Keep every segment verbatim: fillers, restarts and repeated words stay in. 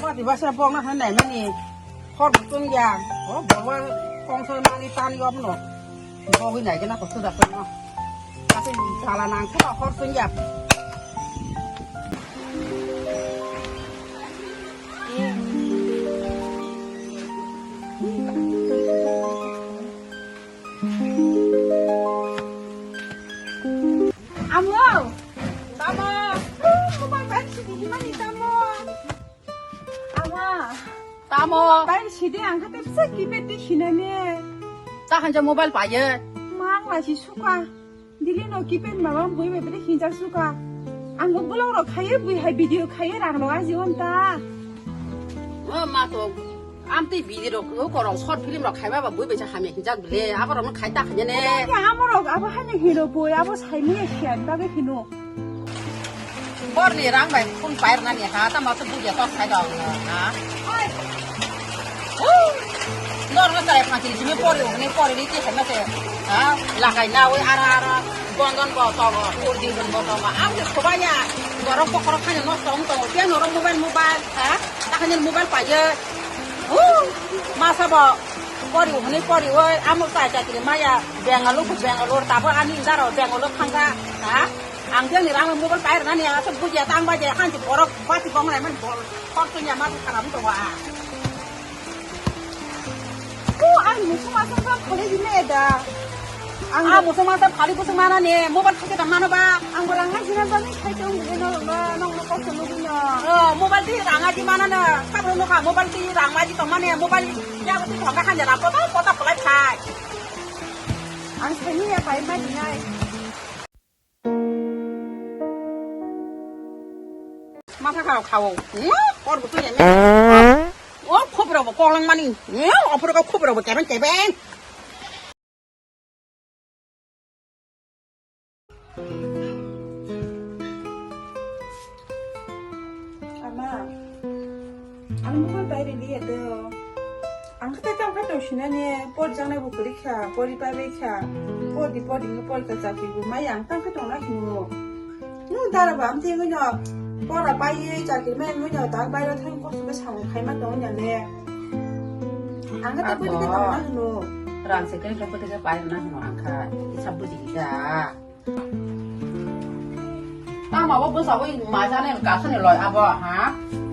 Ati basa bok na hanai mani hor butung ya. O bok wa kong so mani tan yo no. Bok wi nai gena ko suda ko no. Kasi jala nang ko hor sun ya. Amo! Tamo! Mobile bai sidi himani tamo! Ama! Tamo! Bai sidi ang kate pisa keypad di hinane. Ta hanja mobile paye. Mang la si suka. Dili no keypad mama bui bai bede hinjak suka. Ang bo vlog rok khaye bui hai video khaye rang rok aji on ta. O ma to. Amtwi bidi rok, o korok short film rok khaiba ba bui bai sa hamya hinjak bile, abo rok no khai ta khanya ne. Ya amo rok abo hanya hino bui, abo sai mui sian bagwi hino. Bor ni rang bai phone pair nani ha, tamo to buja tok sai dong ha. Oi. Hu. Nor no tare phanti jimi pori o ne pori ni ti hai ma se. Ha, lakai na oi ara ara bondon bo to bo, urdi bon bo to ma. Am se khobaya. Borok bokhorok khanya no tong tong, tiang norok mobile mobile ha. Takhani mobile paye. Hu, masa bo pori hwnwi pori oi, amo chai chakri maya, Bengaluru, Bengaluru, tabo ani daro Bengaluru thangkha, ha? Ang jani rang mobile pair nani asok bujiya tang baje, hanji borok bati bong nai man bol, khor tunya ma kharam to wa. Ko ang musung asok bang khale jine da. Ang Ah, musung masa phali busung mana ne, mobile thake tong mano ba. Ang bo rang ngai jina bani khai tong bini no ba, nong no kosto nugui no. Oh, mobile ti rang aji mana na, sabro no kha, mobile ti rang aji tong mane, mobile ya ko ti thong kha jala, kota, kota pelai khai. Ang sani ya pai ma dinai. Masa khao khao. Hmm? Por bu tu ya me. Oh, khobro bo kolang mani. Hmm? Opor ko khobro bo keben keben. Ama, ang mobile bai rili ya do. Ang kata tang kata usina ni por jang na bu kuri kha, pori pa be kha, por di por di ni por ka chakri bu mai ang tang kata na kinu. Nu dara ba am ti ngi no, por a pai ye chakri mai ngi no ta bai ro thang ko su be sang khai ma tong ya le. Ang kata pori ka tong na kinu. Ran se kai ka pori ka pai na kinu ang kha, isa bu di ka. Tamo bo bwsa wi mai sa ne ka sa ne loi abo ha?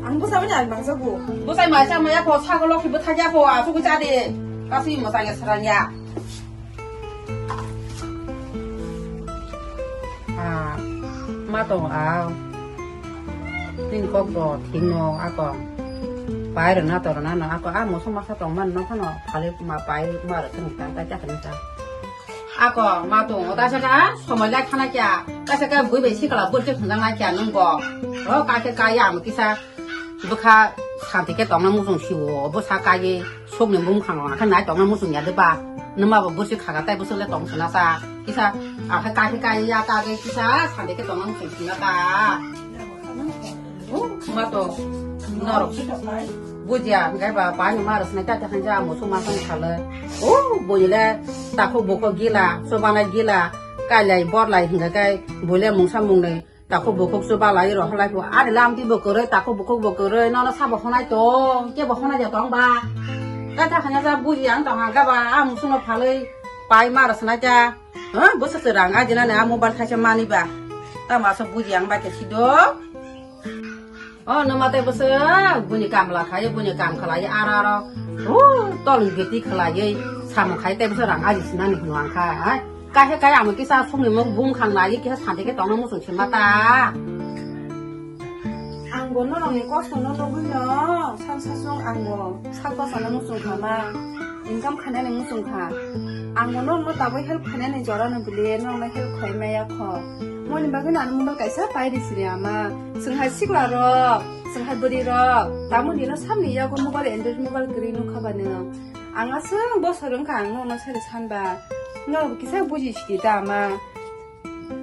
Ang bwsa wi ang bangsa bu. Bwsai mai sa maya pho sa ko lokhi bwtha ja pho a su cha de. Ka si mo sa ya sarang ya. Ah, ma to a. Tin kok bo thing no a ko. Pai ro na to ro na no a ko a mo so ma sa tong man no kha no phale ma pai ma ro tong ta ta cha ta. Ako ma tongo, ta saka somoi lai khana kya, ta saka bui bai sikla bul khe khunjang na kya nung bo. O ka khe ka ya mo kisa bwkha santi khe tongna muchung siwo, bwsa ka ye sokni bumkhang rok khe nai tongna muchung ya de ba. Numa bo bwswi khaga tai bwswk le tong sina sa. Kisa akhe ka khe ka ya ka ge kisa santi khe tongna muchung sina ta. Ma to, norok. Bujiya, hingke ba, ba ni ma rwsnai ta ta hanja, musu ma tong khala. O, bui le, takhuk bukhuk gila, chubana gila, kailai borlai hingke kai, bui le mungsa mungnwi, takhuk bukhuk chubalai rohorlai phu. Ari lam ti bo kwrwi, takhuk bukhuk bo kwrwi, nono sabo honai tong, kebo honai ja tong ba. Ta ta hanja ja bujiya ang tong hangka ba, a musu no phalwi, pai ma rwsnai ta. Ha, bwswk se rang ajinani a mobile thaisa mani ba. Ta ma so bujiya ang ba khe sido. O, numa tei bwswk, buni kam la khai, buni kam khlai, aro, aro, o, tol ni biti khlai, samung khai tei bwswk rang aji sinani hwnwi ang kha, hai. Kaisa kai amo kisa sumni mung bung khang nai, kisa santi khe tongna muchung se mata. Ang bo norokni kosto no nugui no, san sasung ang bo sak bwsano muchung kha ma. Income khainani muchung kha. Ang bo norokno tabuk help khainani jora no bile norokno help khai maya kho. Moni bagwi no ano mobile kaisa pai rw siri ama. Chwng hai sikla rok, chwng hai bwrwi rok, tamoni no samni yago mobile Android mobile kwrwi nukha ba nwng. Ang aswk bosor wngkha ang norokno sai rw san ba. Norok kisa buji sidi ta ama.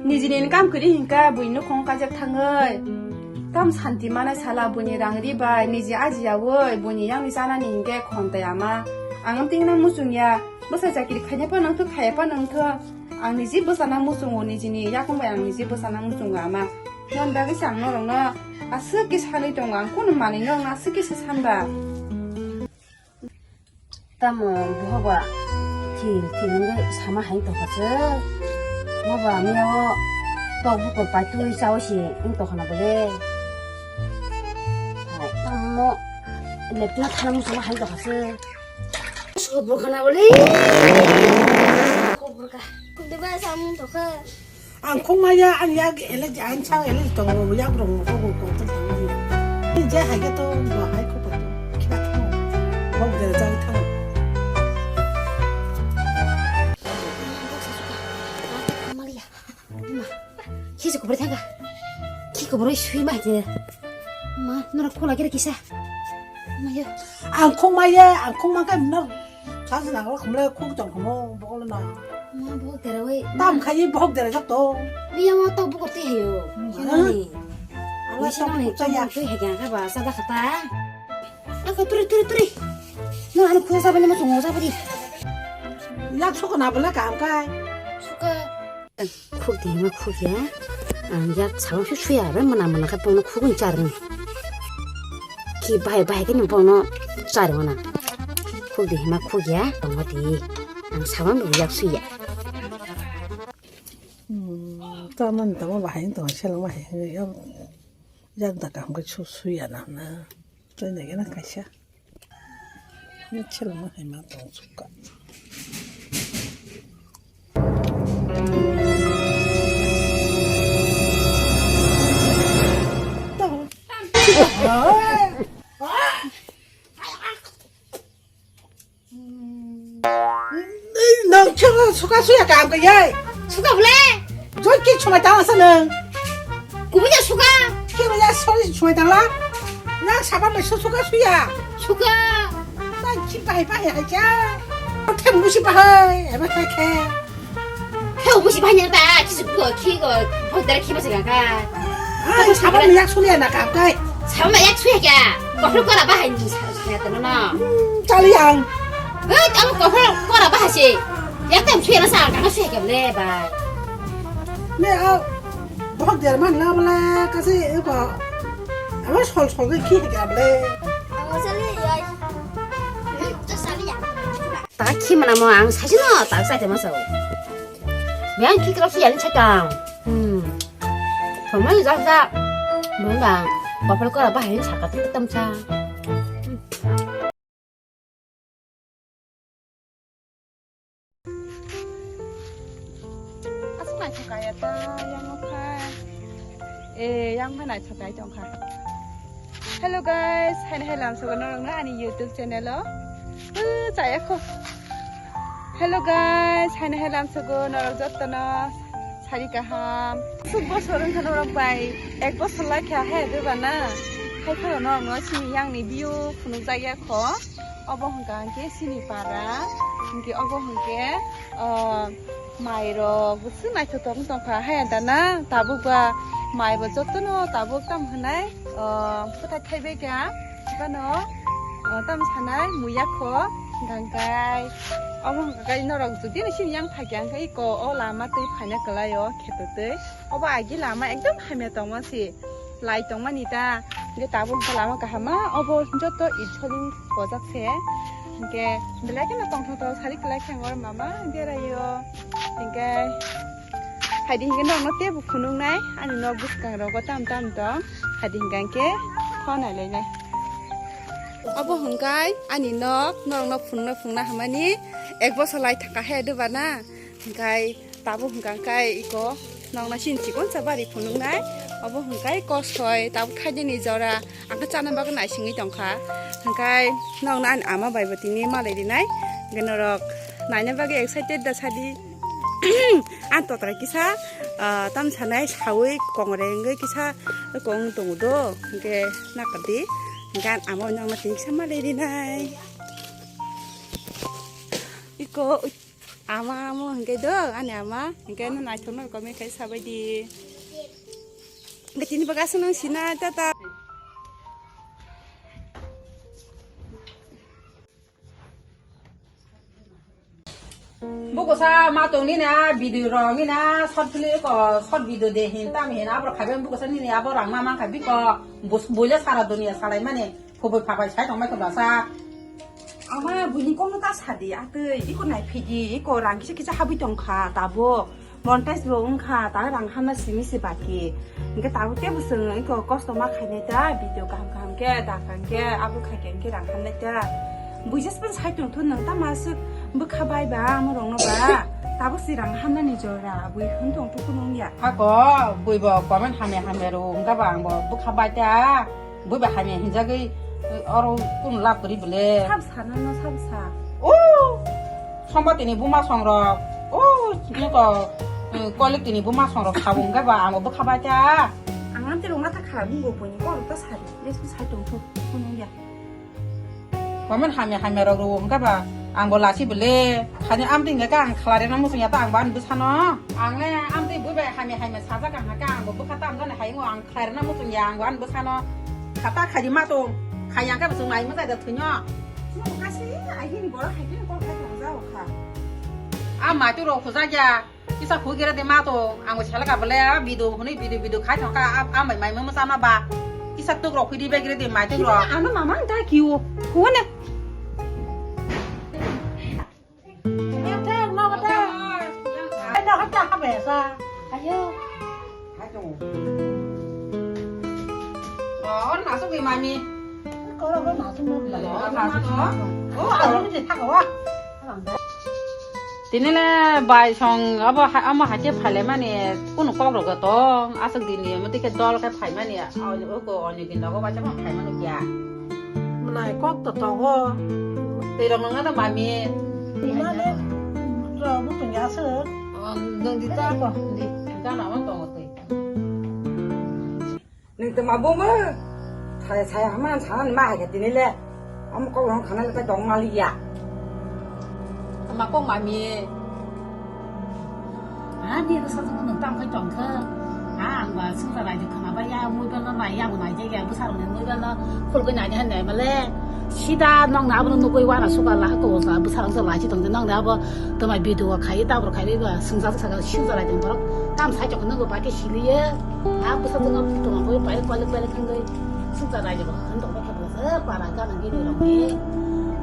Nijini income kwrwi hinkhe buini nukhung kaijak thangwi. Tam santi manai sala buini rang ri bai niji ajiyawi buini yakni chanani hinkhe khontai ama. Ang amtwino muchungya, bwsai chakiri khaina phano wngthok, khaya phano wngthok. Ang niji bwsano muchungo, nijini yakung bai ang niji bwsano muchungo ama. Mon bagwi se ang norokno aswk khe sanwi tongo, ang kunu manwi norokno aswk khe se sanba. Tamo bohoba thil thil wngwi sama hai tongkha se. Moba miyao tok bukur paitwi chaui se wng tongkha na bole. Hai, tamo lepna thana muchungo hai tongkha se. Suka burkha na bole. Suka burkha. Kudeba samung tokha. Ang khong maya, ang yak ele, ang chang ele tongo, yak rong ko ko ko to tang. Ni je hai ke to, bo hai ko ko to. Khiba tang. Bo de jang tang. Malia. Ma. Khi se ko bre thanga. Khi ko bre sui ma je. Ma, nora ko lagi kisa. Ma yo. Ang khong maya, ang khong ma ka no. Sa se nang khum le khuk tong khum bokol na. Ma bok dera wai. Tam khai bok dera jak to. Biya ma to bok te hayo. Hmm. Ala sa bok ta ya. Tui he ga ba sa da khata. Aka turi turi turi. No anu khuya sa bani ma tungo sa bari. Yak suka na bala kam kai. Suka. Khuk di ma khuk ya. Ang yak sabang su suya ba mana mana ka bono khuk ni charni. Ki bahai bahai kini bono char mana. Khuk di ma khuk ya tongo di. Ang sabang bu yak suya. Hmm, ta man ta ma bahai to selang bahai ya. Yak da kam ka su suya na na. Tei nai gana kaisa. Ni chwla ma hai ma tong suka. Nang chwla suka suya kam ka ye. Suka bole. Joi ki chumai tang sa nang. Kubunya suka. Ki ya sori chumai tang la. Nang saba mai su suka suya. Suka. Nang ki bahai bahai hai cha. Them musi bahai. Eba khai khai. He, ubusi bahai nang ta, kisu ko, ki ko, bok dara ki masa ka. Ah, sabon yak sulia na kam kai. Sabon yak suya kya? Kokhol kora bahai ni sa, sa ta na. Hmm, chali ang. He, ang kokhol kora bahai se. Yak tam suya na sa, kang suya kya le ba. Ne, ah, bok dara man na bole, kasi, eh, ko. Amo sol sol ki kya bole. Ang chali ya. Hmm, to sali ya. Ta khi mana mo ang saisi no ta sai te masa. Yang khi kro si yang chakang. Hmm. Thomai jak jak. Mung bang. Bapal kora bahai ni saka tu tam sa. Asma kaya ta yang apa? Eh, yang mana chakaya tong kha? Hello guys, haino hai lamsogo norokno ani YouTube channel o. Uh, chaya kho. Hello guys, haino hai lamsogo norok jottono sari kaham. Suk bosor wngkha norok bai, ek bosor lai kha he bebana. Hai khoro norokno sini yangni view phunukjak ya kho. Obo hwnkha hwnkhe sini para, hwnkhe obo hwnkhe, ah, Mai rok bwswk naithotok wng tongkha, haya dana tabuk ba mai bo jotono tabuk tamo hwnai, ah, bwthai thaibai kha, bano, ah, tamo sanai muya kho, hwnkha hwnkhe omo hwnkha khe norok jodi ni sini yang phaikha hwnkhe iko o lama twi phaina kwlai o kheto twi, obo agi lama ekdom hamya tongma se. Lai tongmani ta, hwnkhe tabuk hwnkhe lama kaham ma, obo joto itsolin pojak se, hwnkhe belai kheno tongthok thok sari kwlai khe ang oro mama beraio, hwnkhe haidi hwnkhe nokno teibo phunuknai, ani nok bwskangrogo tam tam tong, haidi hwnkhe ang khe phone nailainai. Obo hwnkhe ani nok, norokno phunukna phunukna hamani ek bosor lai thangkha he dubana, hwnkhe. Tabuk hwnkha khe iko nokna chini chikonsa bari phunuknai. Obo hwnkha khe kosoi tabuk thaidini jora ang khe chana bagwi naisingwi tongkha. Hwnkhe nokna ani ama bai bo tini malai rinai. Hwnkhe norok naina bagwi excited da sadi. Ang totrai kisa, ah, tam sanai saui kongre wngwi kisa kong tongo do. Hwnkhe nakardi. Hwnkhe ang ama nokna tini kisa malai rinai. Iko. Ama amo hwnkhe do, ani ama hwnkhe no naithok no comment khai sabai di. Hwnkhe tini bagwi aswk nang sina, tata. Bukusa ma tong nini a video rok nini a short film ko short video de hin tam hin abro khaben bukusa nini abo rang ma man kha biko bus-, buile sara dunia salai mani khubui phapai sai tong mai khubasa. Ama buini kong ta sadi atui iko nai phidi iko rang kisa kisa habui tong kha tabo monetize bo wng kha ta rang hamna simi se baki. Hingke tabuk tebo chwng iko kosto ma khainai ta, video kaham kaham khe, da kaham khe, abo khai khe hingke rang hamnai ta. Buijes pun sai tong thun nang tama aswk bwkha bai ba amo rong no ba. Tabuk si rang hamnani jora, bui hun tong thuk nung ya. Ako, bui bo comment hamya hamya ro, wngka ba ang bo bwkha bai ta. Bui ba hamya hinjagwi, oro kun lab kwrwi bele. Sab sa no, no sab sa. O, Sombatini buma songrok, o, nuko, eh, quality ni buma songrok sabung ga ba, ang bo bwkha bai ta. Ang amte roma ta kha, bung bo buni ko ta sari, yes, sai tong thok, kunung ya. Comment hamya hamya rok ro, ga ba, ang bo lasi bele, khani amte ga ang khlare na musung ya ta, ang ban bwsano. Ang le amte bui bai hamya hamya sajak ang ha ka, ang bo bwkha ta, ang jani hayung ang khlare na musung ya, ang ban bwsano. Khata khaji ma tong, khayang ka bwsung mai ma jai da thunyo. Nung kasi, ai hini bora hai hini kol khai tong jao kha. A maitu rok hujak ya, kisa khugere de ma tong, ang bo sela ka bele, a bidu huni bidu bidu khai tong ka, a, a mai mai ma sana ba. Kisa tuk rok khudi begre de maitu rok. Ano mama da kiu, hone. Nokta, nokta. Ai, nokta ka besa. Ayo. Oh, nasuk di mami. Koro ko nasuk mo. Oh, nasuk mo. Oh, ayo ni thak wa. Tini le bai song abo ha-, amo hache phale mani kunu kok rok tong aswk dini mati ke dol ke phai mani o ko oni din nogo bai phai mani kya. Mwnai kok to tongo. Twi rok nungna tong mami. Mane, rok muchung ya se. Nung di ta ko, di. Gana ma tongo twi. Nung tma buma. Thai sai hama sana ma hai ka tini le. Am ko hong khana le ta dong mali ya. Ma kok mami. Ha, ni bwsa jwk nwng tamo khai tong kha? Ha, ang ba swngchar raida khwna bai ya, mobile no nai ya, bo nai ya, bwsa rok ni mobile no khulgwi nai ya, nai male. Sida nong na abo no nugwi wana suka la ko sa, bwsa rok lai chi tong de, nong na abo tama video khai, ta bor khai ba, swngchar saka swngchar raida borok tam sai chok nang ba ke sili ye. Ha, bwsa jwk no tama bo pai kwalik kwalik khangwi swngchar raida bo han tong ba kha bwsa, para ka nang ni rok ni.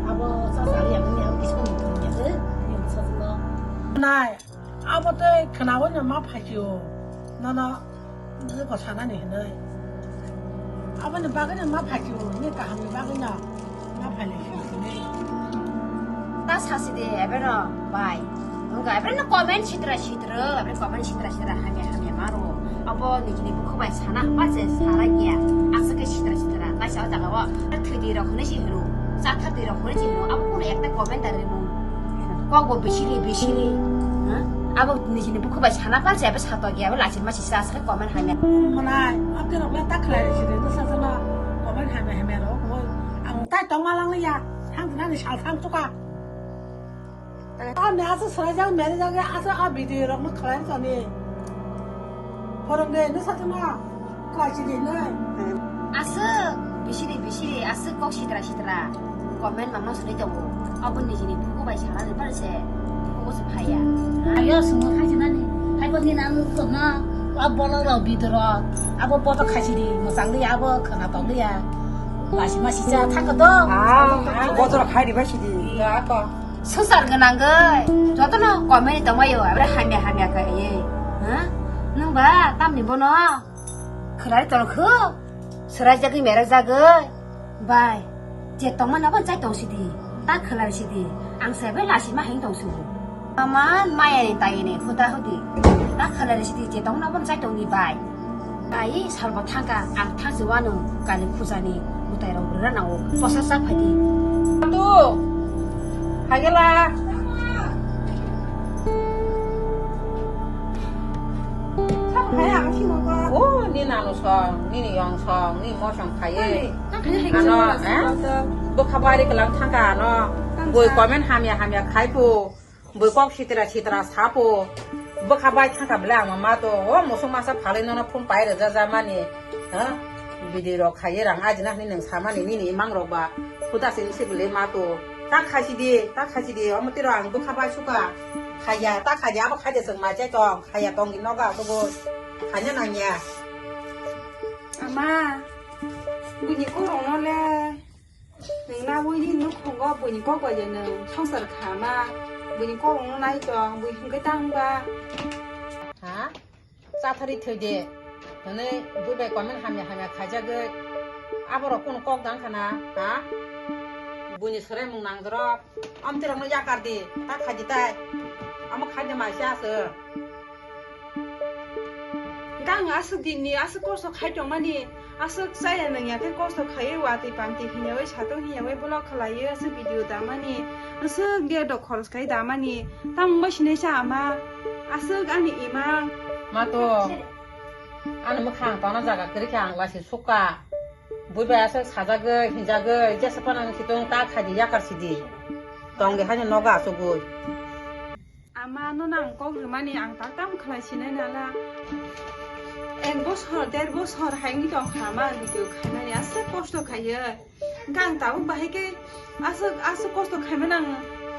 Abo sa sa ya ni abo kisko ni ya se, ni bwsa jwk no. Nai. Abo tei khwnaui no ma phaisio, nono eko sanani hinui. Aboni bagwi no ma phaisio, ni kahamni bagwi no ma phailai sini. Ta sasi de, ebero bai. Wngkha ebero no comment sitra sitra, ebero comment sitra sitra hamya hamya maro. Abo nijini bukhu bai sana hapa se sara gya. Aswk khe sitra sitra, kaisa o jaga o thwidi rok hinui se hino, chatha twi rok hinui se hino. Abo kuno ekta comment da rimo. Kok bo bisiri bisiri. Ha? Abo nijini bukhu bai sana pal se, abo sato gya, abo lachima sisa aswk comment hamya. Mwnai, abo tei rok le ta khlai risi de, no sa sa no comment hamya hamya rok. Ang tai tongma lang ya, thang nani sal thang chuka. Tamni aswk swraijak, merijak, aswk a video rokno khlai toni. Phwrwngde, nwsajwkno khlai chini hinwi. Aswk bisiri bisiri, aswk kok sitra sitra comment mama swnwi tongo. Abo nijini buku bai sanani bar se, buku se phaiya. Ayo, swngo khaijinani. Haibo nini ang tongna, a bolong rok video rok. Abo boto khaisidi, mwchang liya, abo khwna tong liya. Lasi masi cha thangkha do. Ah, boto khai riba sidi. Iya, ako. Swngchar gwnangwi jotono comment tongmaio, abra hamya hamya khe ye. Ha? Nwng ba tamni bono khwlai tongkhu? Swraijagwi merajagwi. Bai, je tongmani abo chai tong sidi. Ta khwlai sidi. Ang se bai lasi ma heng tong sidi. Mama maya ni tai ni huda hudi. Ta khwlai sidi, je tongmani abo chai tong ni bai. Ai, salbo thangkha, ang thangsi uanw kali khujani mwtairok rwna nango, posa sak phaidi. Tu, haigela. Sak phai ang sino ko. O, ni nanu song, nini yong song, ni mo song phaiye. Ano, eh? Bwkha bari kwlang thangkha ano. Bui comment hamya hamya khai phu. Bui kok sitra sitra sapo. Bwkha bai thangkha bwle ang ma to. O musuk masa phalwi nono phone pai rwja ja mani. Ha? Bidi rok khaiye rang ajina hwnwi nwng samani nini imang rok ba. Huda sing si bwle ma to. Ta khachi di, ta khachi di, omo tiro ang bwkha bai suka. Khaya, ta khaya, abo khaide chwng mai chai tong, khaya tong di noga, togo. Khanya nangya. Ama, buini korong no le. Nwng na buini nukhungo buini kok bai je nwng songsar kha ma. Buini korong no nai tong, bui hwnkhe tang ba. Ha? Chathari thwi de. Hwnwi bui bai comment hamya hamya khaijagwi. Aborok kunu kok dang khana, ha? Buini swraimung nang dorok. Amtwi rokno yakar di, ta khaidi tai. Amo khaidi maisa aswk. Gang aswk dinni aswk kosto khai tongmani, aswk chaya nangya khe kosto khaiwi watwi pamtwi hinyawi satung hinyawi vlog khlaiwi aswk video damani, aswk de dok khoros khai damani, tamungma sinai cha ama, aswk ani imang. Ma to, ani mwkhang tongna jaga kwrwi khe ang laisi sukha. Bui bai aswk sajagwi, hinjagwi, jesa phano wng khitung ta khaidi yakar sidi. Tongdi haino nogo achugwi. Ama no nang kok rwmani ang tak tam khlai sinai nala. Ek bosor, der bosor hai wngwi tong kha ama video khaimani aswk kosto khaiwi. Hwnkhe ang tabuk bahai khe aswk, aswk kosto khaimani ang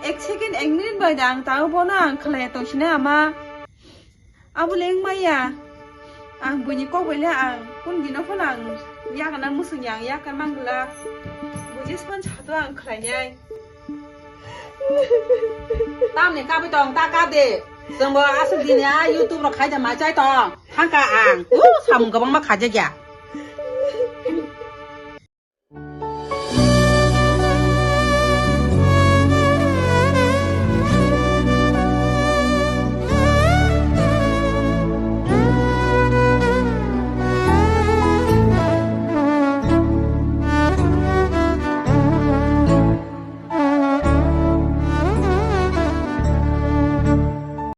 ek second, ek minute bai da ang tabuk bono ang khlai tong sinai ama. Abo le wngmaya. Ang buini kok bai le ang kun dino phano ang yakana mwswngya ang yakar manglak. Bujis phano sato ang khlainai. Tamni kabui tong ta kap de. Chwngbo aswk dini a YouTube rok khaida ma chai tong. Thangka ang. U samung kwbangma khajakya.